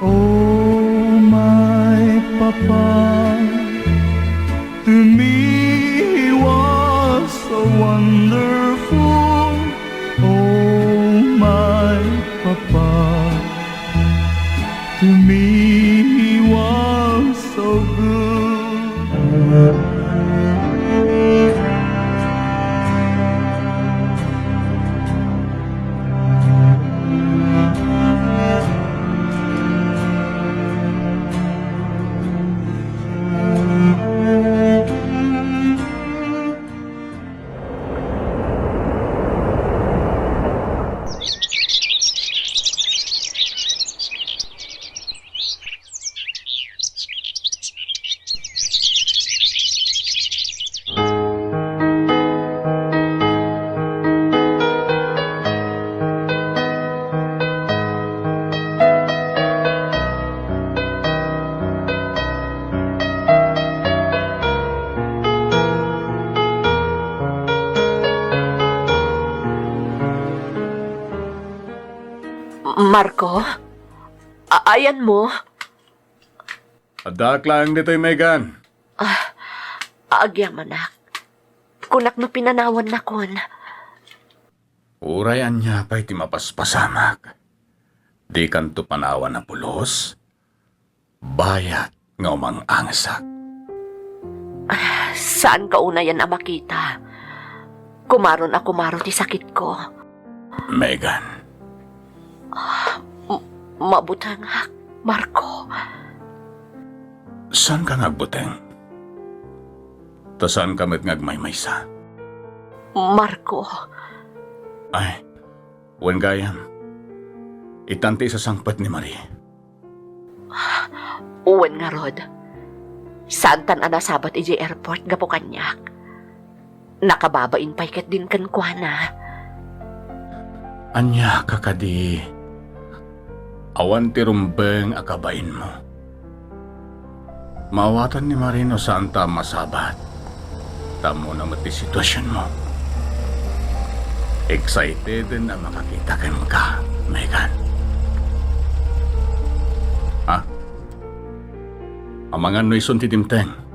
Oh, my papa, to me he was so wonderful. Oh, my papa, to me he was so good. Marco, a-, ayanmo? Addaak laeng ditoy, Megan. Ah, agyamanak. Kunak no pinanawannakon. Uray ania pay ti mapaspasamak, dikanto panawan a pulos, bayat nga umang-angesak. Ah, saanka unayen a makita. Kumaron a kumaro ti sakitko. Megan. Ah, m-, mabutengak, Marco. Saanka nga agbuteng? Ta saanka met nga agmaymaysa? Marco. Ay, wen gayam. Itan ti isasangpet ni Marie. Wen ngarud. Saantan a nasabat idiay airport gapu kaniak. Nakababain pay ketdin kenkuana. Ania ka kadi? Awan ti rumbeng a kabainmo. Maawatan ni Marie no saanta a masabat. Ta ammona met ti situasionmo. Exciteden a makakita kenka, Megan. Ha? Amangan no isun ti dimteng.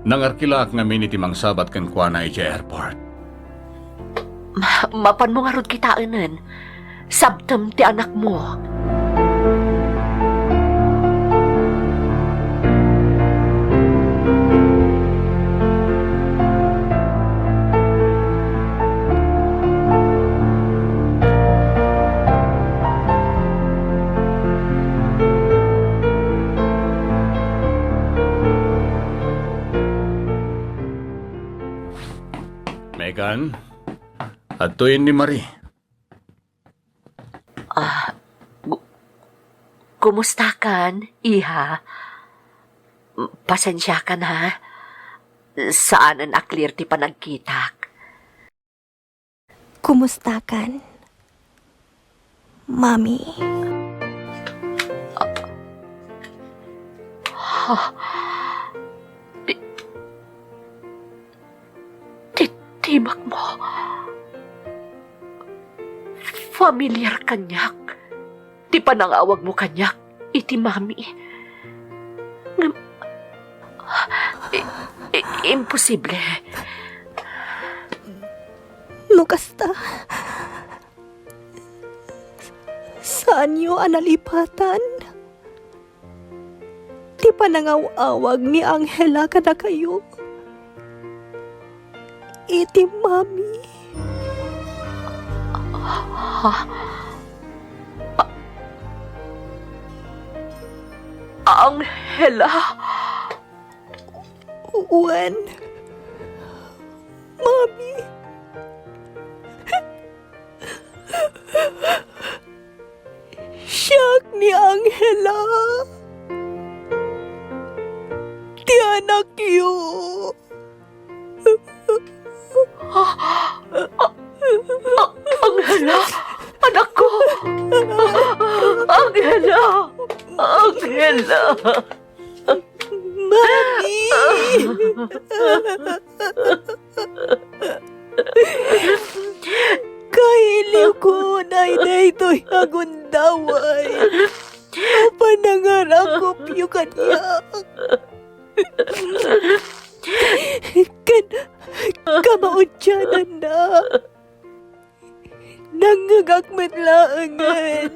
Nangarkilaak ngamin iti mangsabat kenkuana idiay airport. Ma-, mapanmo ngarud kitaenen. Sabtem ti anakmo. Megan, adtoyen ni Marie. Ah, gu-, kumustakan, iha? Pasensiakan, ha? Saanen a clear ti panagkitak. Kumustakan, Mami? Ha? Ti-, ti-, tibakmo. Familiar kaniak ti panangawagmo kaniak iti Mami. Ngem, i-, i-, imposible. No kasta, saanyo a nalipatan ti panangaw-awag ni Angela kadakayo iti Mami. Ha? A-, Angela? Wen, Mami. Siak ni Angela. Ti anakyo. A-, a-, Angela! Anakko! Angela! Angela! Mami! Kailiwko unay daytoy a gundaway a panangarakupyo kaniak. Ken kamaudiananna. Nangngegak met laengen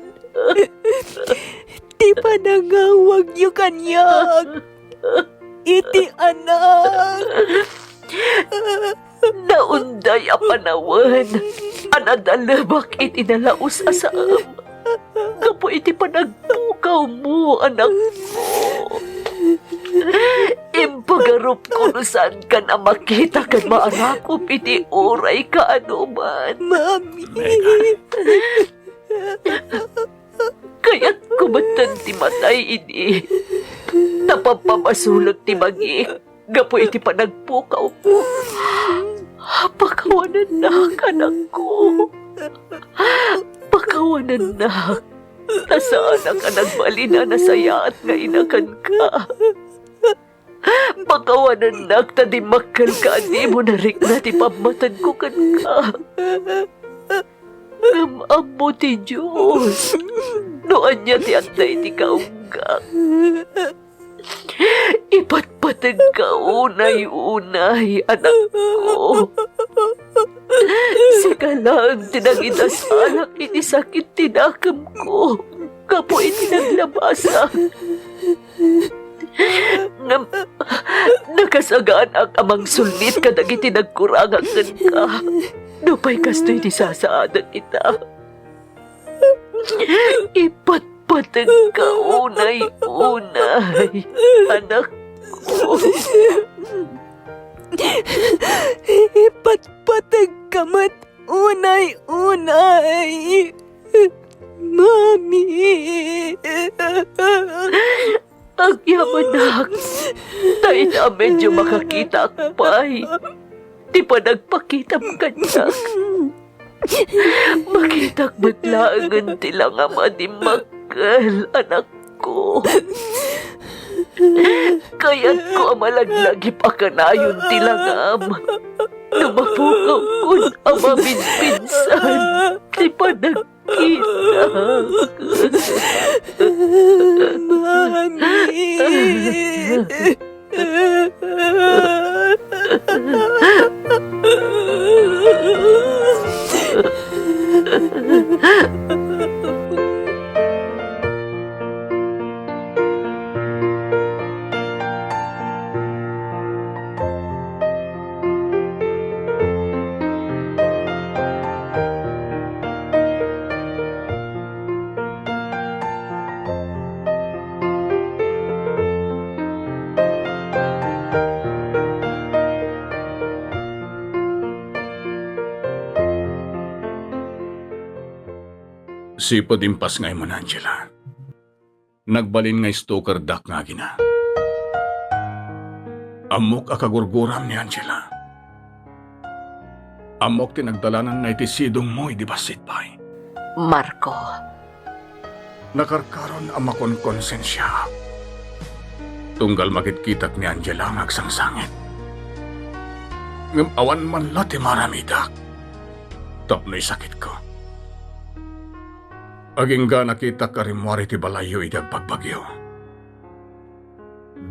ti panangawagyo kaniak iti anak. Naunday a panawen a nadalebak iti nalaus a saem gapu iti panagpukawmo, anakko. Impagarupko no saankan a makita ken maarakup iti uray kaanoman. Mami. Megan. Kayatko metten ti matay idi ta pampabasolek ti bagik gapu iti panagpukawmo. Pakawanennak, anakko. Pakawanennak. Ta saanak a nagbalin a nasayaat nga ina kenka. Pakawanennak ta dimmakkelka a dimo narikna ti pammatenko kenka. Ngem ammo ti Dios no ania ti adda iti kaunggak. Ipatpategka unay-unay, anakko. Sika laeng ti nangidasalak iti sakit ti dakemko gapu iti naglabasak. Ngem nakasagaanak a mangsullit kadagiti nagkurangak kenka. Nupay kastoy ti sasaanak ita, ipatpategka unay-unay, anakko. Ipatpategka met unay-unay, Mami. Agyamanak, ta ita a medio makakitaak pay, ti panagpakitam kaniak. Makitak met laengen ti langam a dimmakkel, anakko. Kayatko a malaglagip a kanayon ti langam no mapukawkon a maminpinsan ti panagkitak. Mami. Sipud impas nga imon, Angela, nagbalin nga stalkerdak nga agina. Ammok a kagurguram ni Angela. Ammok ti nagdalananna iti sidongmo idi bassit pay. Marco. Nakarkaron a makonkonsensiaak. Tunggal makitkitak ni Angela nga agsangsangit. Ngem awan man la ti maaramidak tapno isakitko. Agingga nakitak a rimmuar iti balayyo idi agbagbagio.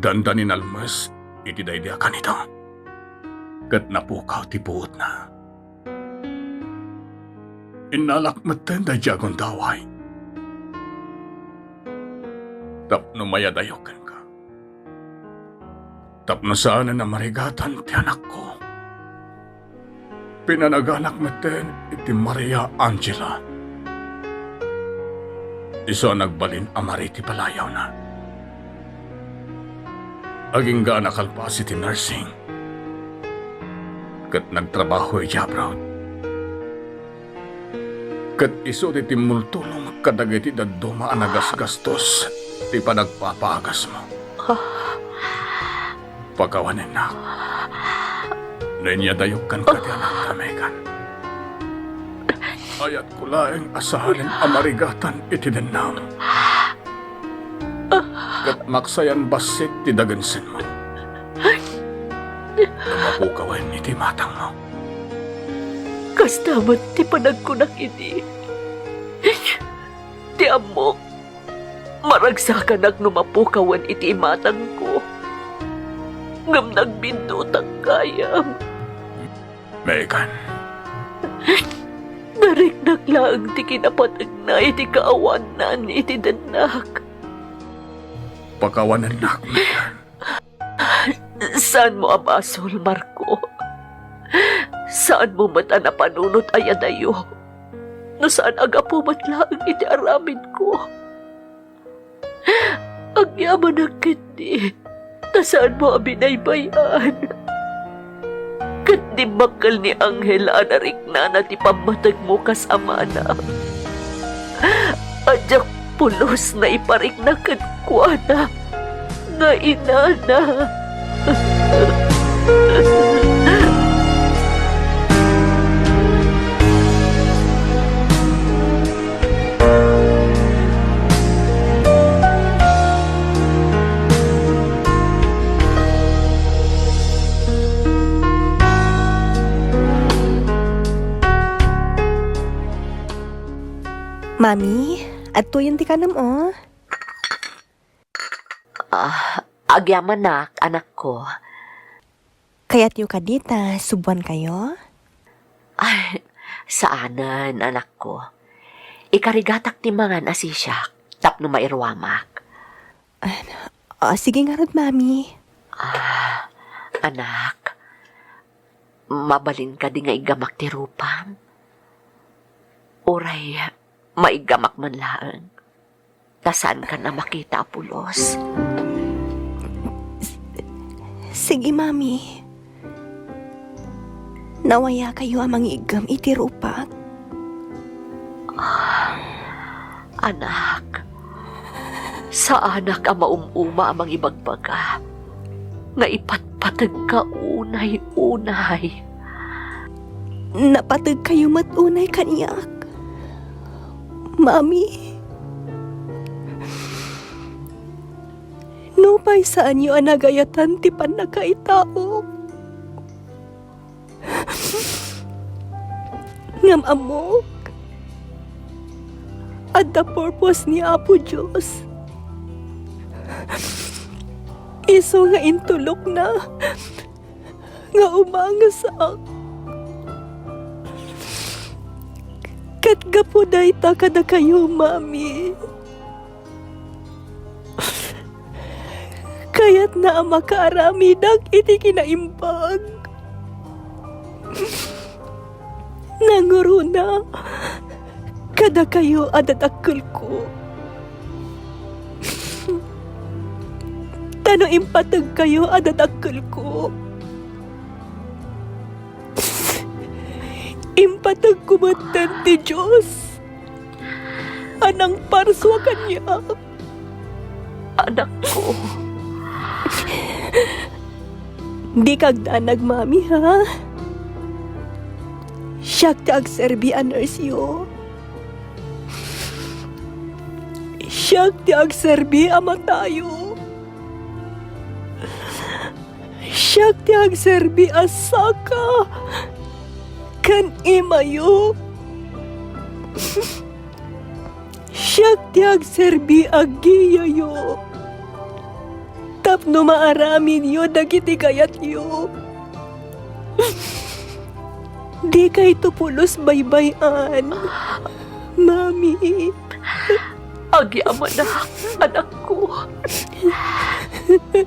Dandani nalmes iti daydi a kanito, ket napukaw ti puotna. Innalak metten daydi a gundaway tapno mayadayok kenka, tapno saanen a marigatan ti anakko. Pinanaganak metten iti Maria Angela. Isu a nagbalin a mari ti palayawna. Agingga a nakalpas iti nursing ket nagtrabaho iti abroad. Ket isu ti timmultulong kadagiti dadduma a nagasgastos ti panagpapaagasmo. Pakawanennak no inyadayok kenka ti anakta, Megan. Ayatko laeng a saanen a marigatan iti dennam. Ket maksayan bassit ti dagensenmo no mapukawen iti imatangmo. Kasta met ti panagkunak idi. Ti ammok, maragsakanak no mapukawen iti imatangko. Ngem nagbindutak gayam. Megan. Nariknak laeng ti kinapatengna iti kaawanan iti dennak. Pakawanennak, Megan. Saanmo a basol, Marco. Saanmo met a napanunot a yadayo no saan a gapu met laeng iti aramidko. Agyamanak ketdi ta saanmo a binaybay-an. Ket dimmakkel ni Angel a nariknana ti pammatengmo kas amana. Adiak pulos naiparikna kenkuana nga inana. Mami, adtoyen ti kanem, o. Ah, agyamanak, anakko. Kayatyo kadi ta subuankayo? Ay, saanen, anakko. Ikarigatak ti mangan a sisiak tapno mairuamak. Ah, ah, sige ngarud, Mami. Ah, anak, mabalin kadi nga iggamak ti rupam? Uray maiggamak man laeng, ta saankan a makita a pulos. Sige, Mami. Nawayakayo a mangiggem iti rupak. Ah, anak, saanak a maum-uma a mangibagbaga nga ipatpategka unay-unay. Napategkayo met unay kaniak, Mami. Nupay saanyo a nagayatan ti pannakaitaok, ngem ammok, adda purpose ni Apo Dios. Isu nga intulokna nga umangesak. Ket gapu dayta kadakayo, Mami, kayatna a makaaramidak iti kinaimbag. Nanguruna kadakayo a dadakkelko. Ta no impategkayo a dadakkelko, impategko metten ti Dios a nangparsua kaniak. Anakko. Dika agdanag, Mami, ha? Siak ti agserbi a nurse-yo. Siak ti agserbi a matayo. Siak ti agserbi a saka ken imayo. Siak ti agserbi a giyayo tapno maaramidyo dagiti kayatyo. Dikayto pulos baybay-an, Mami. Agyamanak, anakko.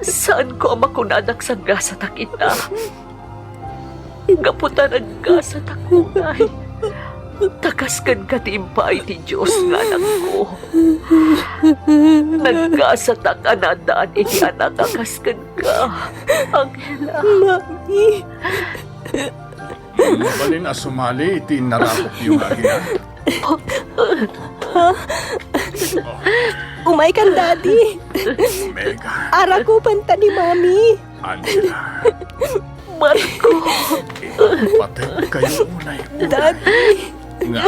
Saanko a makunanak sanggasatak ita. Gapu ta naggasatak unay. Ta kas kenka ti impaay ti Dios nga anakko. Naggasatak a naaddaan iti anak a kas kenka, Angela. Mami. Mabalin a sumali iti innarakopyo nga agina. Umaykan, Daddy. Megan. Arakupenta ni Mami. Angela. Marco. Ipategkayo unay. Daddy. Nga.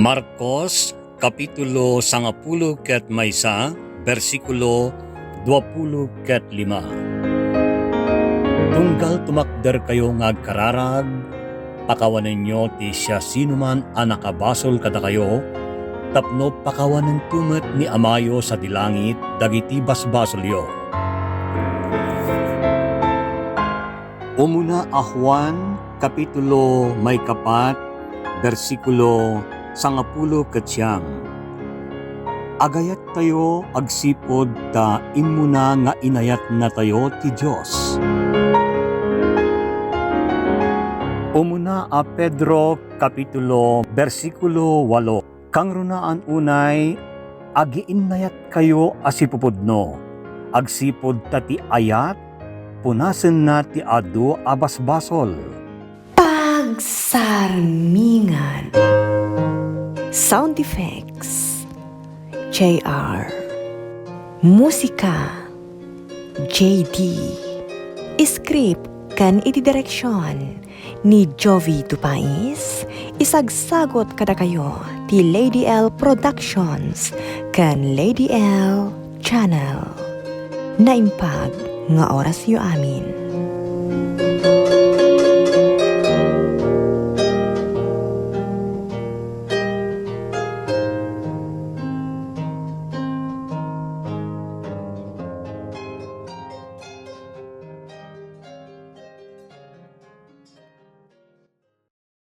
Marcos, kapitulo sangapulo ket maysa, bersikulo duapulo ket lima. Tunggal tumakderkayo nga agkararag, pakawanenyo ti siasinoman a nakabasol kadakayo, tapno pakawanento met ni Amayo sadi langit dagiti basbasolyo. Umuna a Juan, kapitulo maykapat, bersikulo sangapulo ket siam. Agayattayo agsipud ta immuna nga inayatnatayo ti Dios. Umuna a Pedro, kapitulo, bersikulo walo. Kangrunaan unay, agiinnayatkayo a sipupudno, agsipud ta ti ayat, punasenna ti adu a basbasol. Pagsarmingan. Sound effects, J R. Musika, J D. Script ken iti direksyon ni Jovi Tupais, isagsagut kadakayo ti Lady L Productions ken Lady L Channel. Naimbag nga orasyo amin.